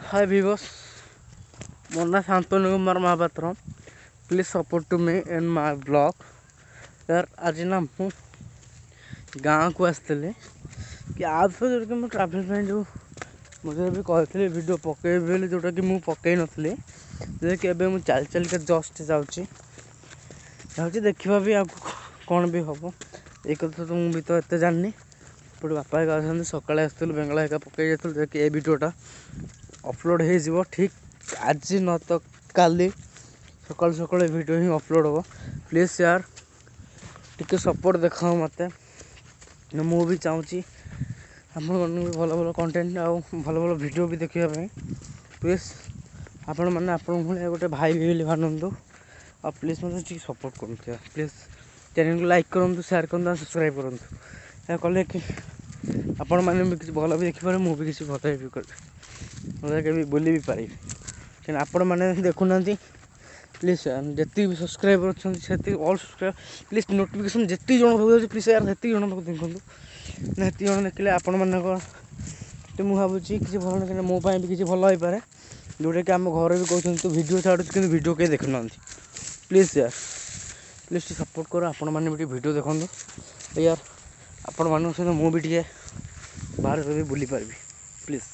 ହାଏ viewers, ମୋ ନାଁ Shantanu Kumar Mohapatra. Please support to me in my vlog. Sir, ଆଜି ନା ମୁଁ ଗାଁକୁ ଆସିଥିଲି କି ଆପ୍ସ, ଯେଉଁଟାକି ମୁଁ ଟ୍ରାଭେଲ୍ ପାଇଁ ଯେଉଁ ମୁଁ ବି କହିଥିଲି ଭିଡ଼ିଓ ପକେଇବି ବୋଲି, ଯେଉଁଟାକି ମୁଁ ପକେଇ ନଥିଲି, ଯେଉଁଟାକି ଏବେ ମୁଁ ଚାଲି ଚାଲିକା ଜଷ୍ଟ ଯାଉଛି ଯାଉଛି। ଦେଖିବା ବି ଆଗକୁ କ'ଣ ବି ହେବ, ଏଇ କଥା ତ ମୁଁ ବି ତ ଏତେ ଜାଣିନି। ଏପଟେ ବାପା ହେକା ଅଛନ୍ତି। ସକାଳେ ଆସିଥିଲୁ, ବେଙ୍ଗଳା ହେକା ପକେଇ ଯାଇଥିଲୁ। ଯେଉଁଟାକି ଏ ଭିଡ଼ିଓଟା ଅପଲୋଡ଼ ହେଇଯିବ ଠିକ୍ ଆଜି ନ ତ କାଲି ସକାଳୁ ସକାଳୁ ଏ ଭିଡ଼ିଓ ହିଁ ଅପଲୋଡ଼ ହେବ। ପ୍ଲିଜ୍ ସେୟାର, ଟିକେ ସପୋର୍ଟ ଦେଖାଅ ମୋତେ। ମୁଁ ବି ଚାହୁଁଛି ଆପଣମାନଙ୍କୁ ବି ଭଲ ଭଲ କଣ୍ଟେଣ୍ଟ ଆଉ ଭଲ ଭଲ ଭିଡ଼ିଓ ବି ଦେଖିବା ପାଇଁ। ପ୍ଲିଜ୍, ଆପଣମାନେ ଆପଣଙ୍କ ଭଳିଆ ଗୋଟେ ଭାଇ ବୋଲି ଭାବନ୍ତୁ ଆଉ ପ୍ଲିଜ୍ ମୋତେ ଟିକେ ସପୋର୍ଟ କରନ୍ତୁ। ପ୍ଲିଜ୍ ଚ୍ୟାନେଲକୁ ଲାଇକ୍ କରନ୍ତୁ, ସେୟାର କରନ୍ତୁ ଆଉ ସବସ୍କ୍ରାଇବ୍ କରନ୍ତୁ। ଏହା କଲେ କି ଆପଣମାନେ ବି କିଛି ଭଲ ବି ଦେଖିପାରିବେ, ମୁଁ ବି କିଛି ଭଲ ବି କରିବି, ଭଲ ବି ବୁଲି ବି ପାରିବି। କାହିଁକିନା ଆପଣମାନେ ଦେଖୁନାହାନ୍ତି। ପ୍ଲିଜ୍, ଯେତିକି ବି ସବସ୍କ୍ରାଇବର୍ ଅଛନ୍ତି ସେତିକି ଅଲ୍ ସବସ୍କ୍ରାଇବ୍ ପ୍ଲିଜ୍। ନୋଟିଫିକେସନ୍ ଯେତିକି ଜଣ ପାଖକୁ ଯାଉଛି, ପ୍ଲିଜ୍ ୟାର ସେତିକି ଜଣ ପାଖକୁ ଦେଖନ୍ତୁ ନା। ସେତିକି ଜଣ ଦେଖିଲେ ଆପଣମାନଙ୍କ ମୁଁ ଭାବୁଛି କିଛି ଭଲ ନା ମୋ ପାଇଁ ବି କିଛି ଭଲ ହେଇପାରେ। ଯେଉଁଟାକି ଆମ ଘରେ ବି କହୁଛନ୍ତି, ତୁ ଭିଡ଼ିଓ ଛାଡ଼ୁଛୁ କିନ୍ତୁ ଭିଡ଼ିଓ କେହି ଦେଖୁନାହାନ୍ତି। ପ୍ଲିଜ୍ ୟାର, ପ୍ଲିଜ୍ ଟିକେ ସପୋର୍ଟ କର। ଆପଣମାନେ ବି ଟିକେ ଭିଡ଼ିଓ ଦେଖନ୍ତୁ ୟାର, ଆପଣମାନଙ୍କ ସହିତ ମୁଁ ବି ଟିକେ ବାହାରେ ବି ବୁଲିପାରିବି। ପ୍ଲିଜ୍।